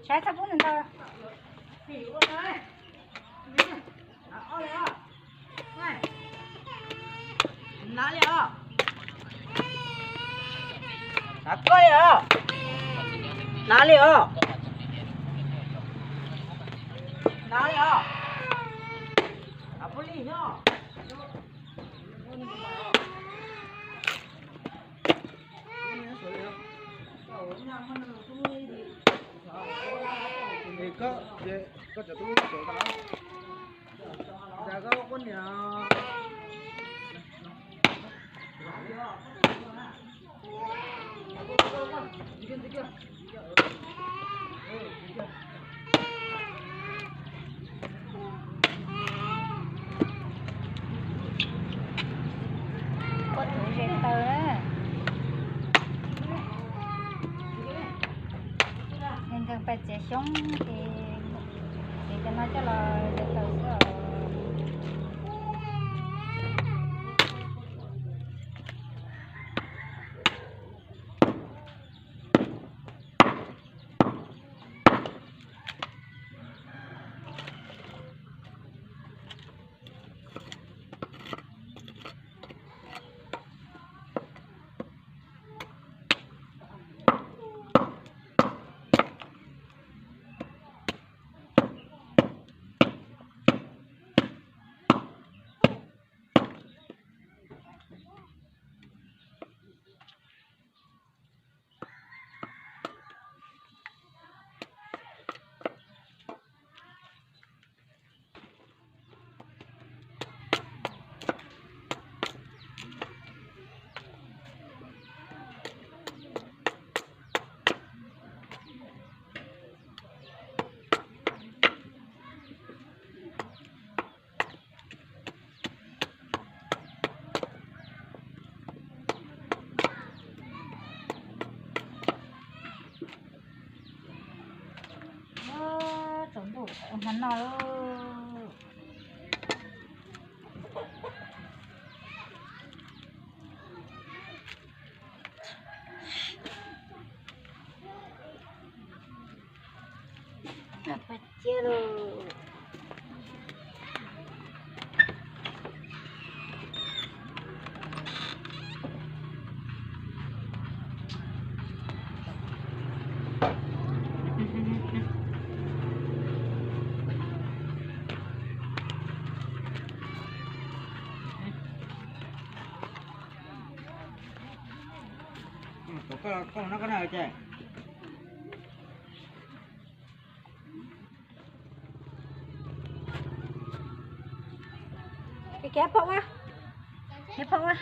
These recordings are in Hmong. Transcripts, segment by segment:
Saib txhob pub nws ntaus. Hnav li os. Hnav koj li os. Hnav li os. Hnav li os. Hnav pub li nyob. Ua tus ze taws na. Nkees nkees pais txiav xyoob ces txiav cov no coj los ze taws xwb os. Tsaus ntuj tawm hmo no lauj. Cia lauj. Koj no koj na ces. Kev pom ua, kev pom ua.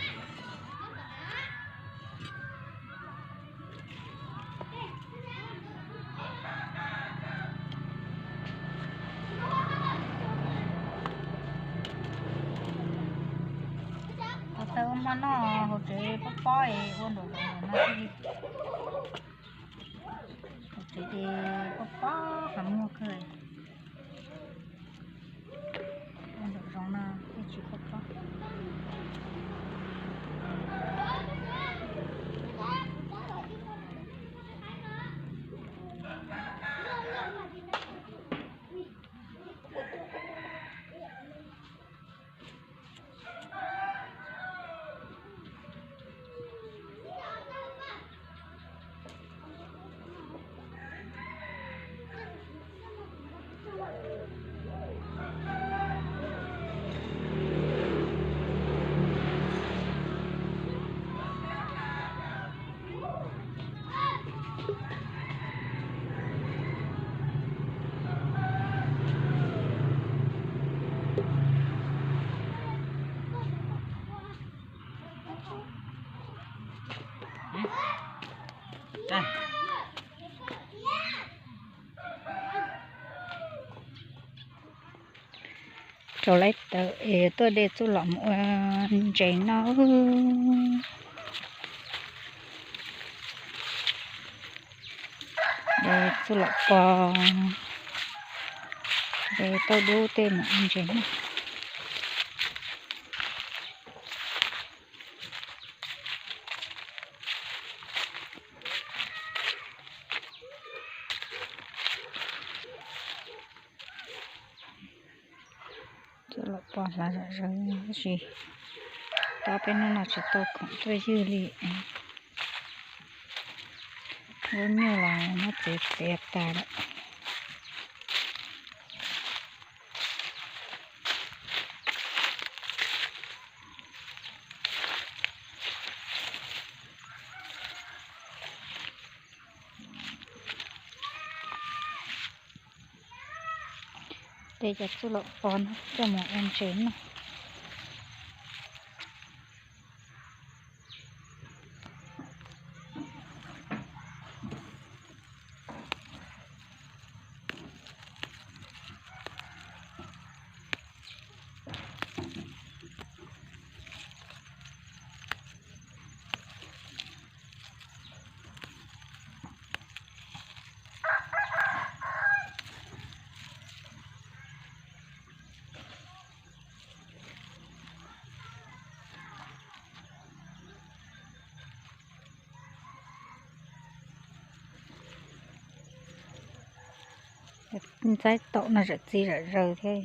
Ua tau ua hmo noj hauv tsev pob pob es ua nraum zoov no xwb li. Hauv tsev ces pob pob qhov muag kawg. Ua nraum zoov no thiaj tsis pob pob. Rau lawv tawm es tuaj de txuj lom mus ua ntses noj. De txuj lom pos, de tauj dub tej mus ua ntses noj. Pom hlav zom zaws tab sis tau peb hnub no tsis tau khoom tuaj ywg li. Lub nyuj los muab txiav txiav tas lawm. De cov txuj lom pov no coj mus ua ntses noj. Ntxaib taum no zam txi zam zaws thiab,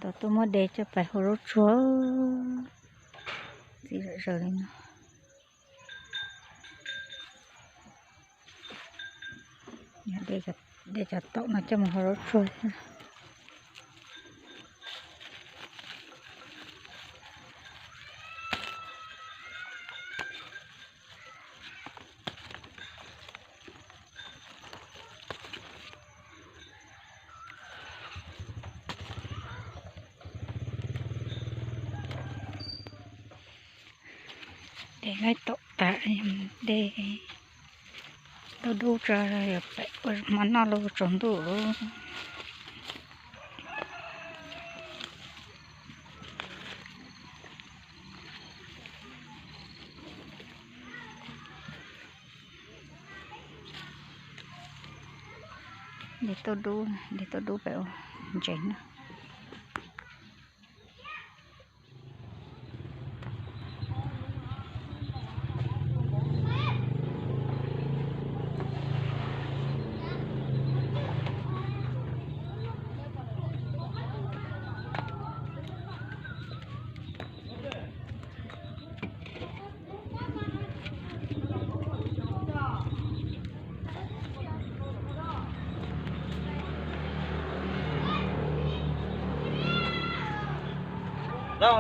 tau tuaj muab de coj pais hu zaub tsuag, txi zam zaws li no. De cov taum no coj mus hu zaub tsuag thiab. De ntxaib taum tas, de tau dub tso, yuav pem ua hmo noj los tsaus ntuj lawm. De tuaj dub, de tuaj dub pem ua ntses noj. Zaub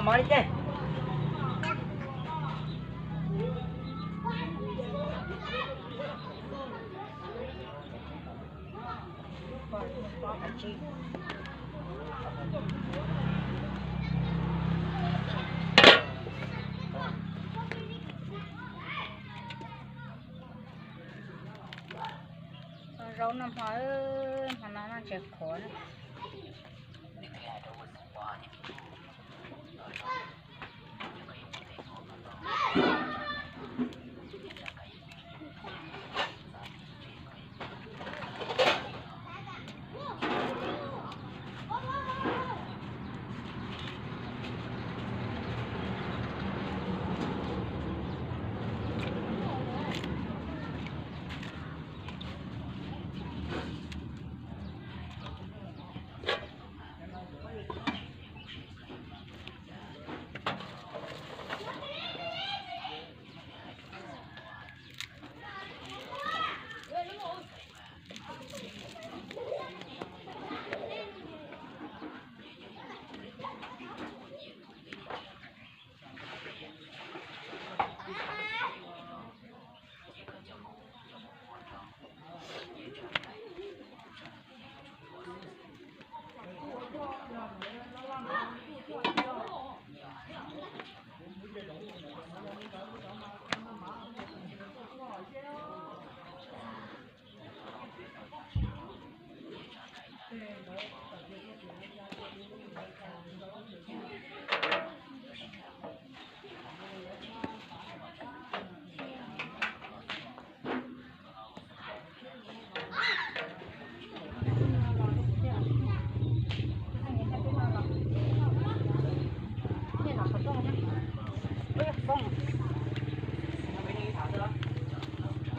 noj hmo, hmo no noj ntses qhuav na.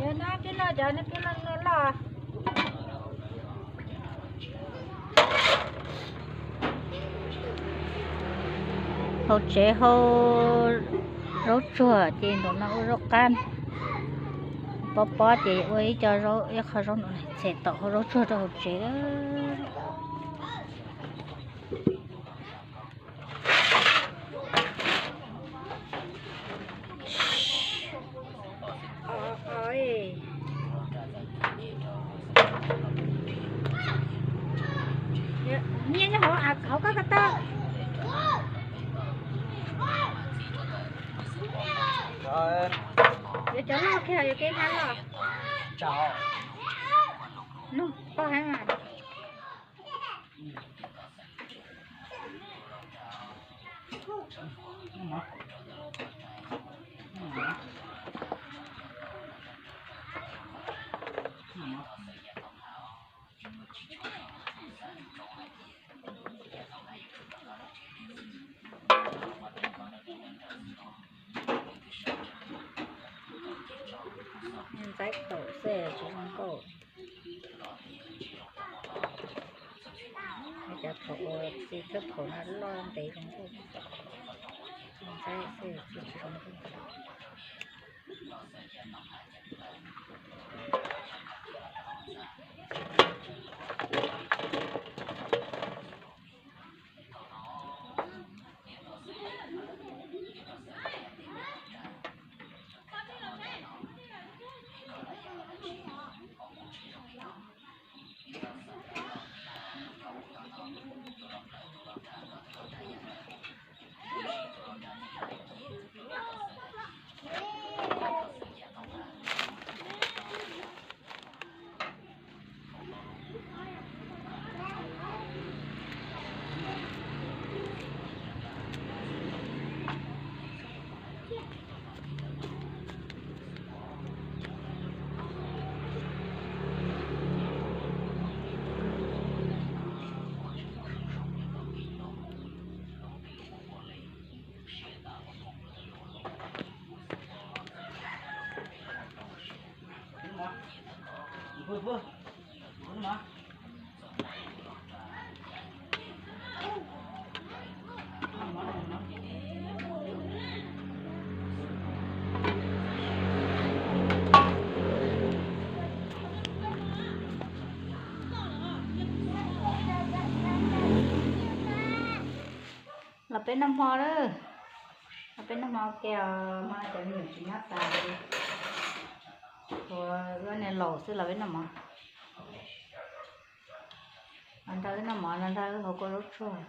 Yog no peb no cov no peb no loj. Hauv tsev hau zaub tsuag ces nraum no ua zaub qab, pob pob ces ua ib co zaub, ib qho zaub nraum no, txham tom hau zaub tsuag rau hauv tsev lawm. Nyiaj nyob hauv, hauv koj ko taw. Yuav cov loj kiag yuav kev hab los. Nug poj heev mas. Ntxaib thaum xwb tsis zoo nkauj. Cov thaum uas txiv thawj thaum no loj ntev zoo nkauj. Ntxaib xwb tsis zoo nkauj. Los peb noj hmo lawm. Los peb noj hmo ua ke os, hmo no cov me nyuam tsis nyob tas li. Ua, ua niag laus xwb los peb noj mov. Los nrog wb noj mov, los nrog wb haus kua zaub tsuag.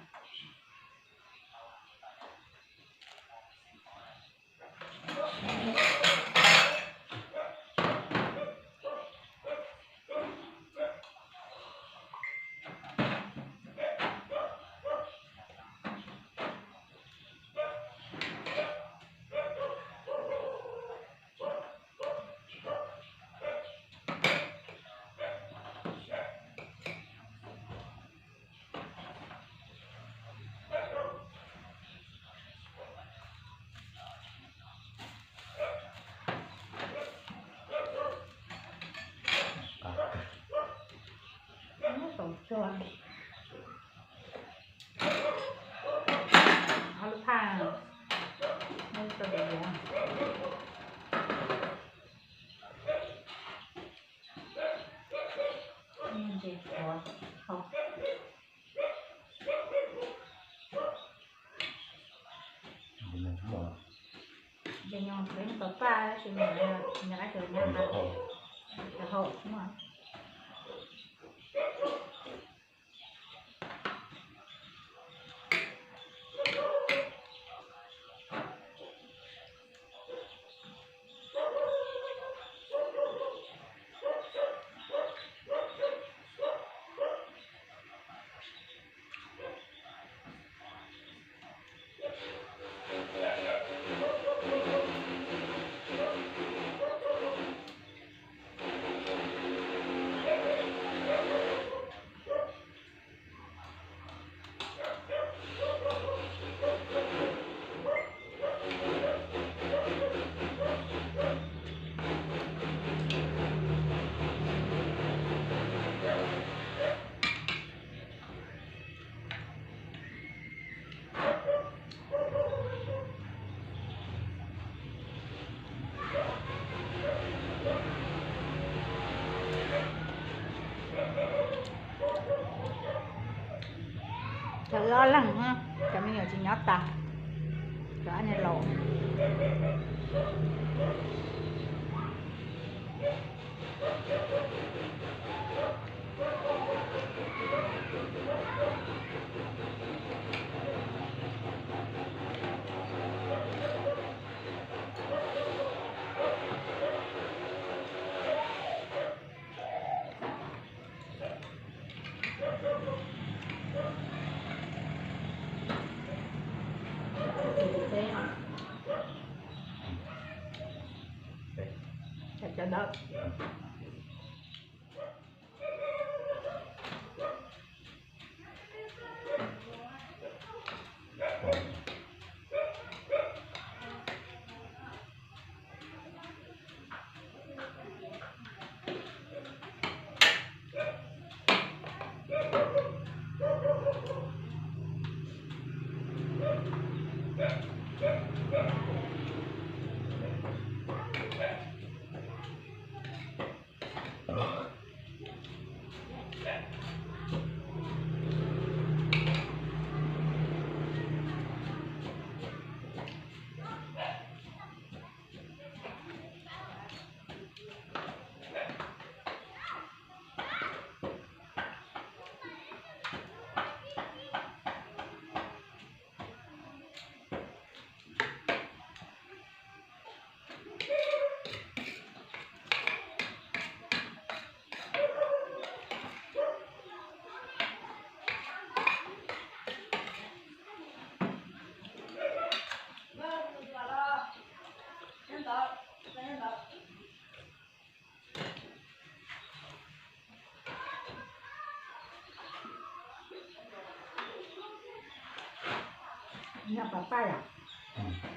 Ob lub phaj, ntses qhuav, ntses nyuag peb tau paj tab sis mas nws qab cov nyab, cov haum xwb mas. Cov ob leeg, cov me nyuam tsis nyob tas, cov ab niag laus. Nyob pab paj yom?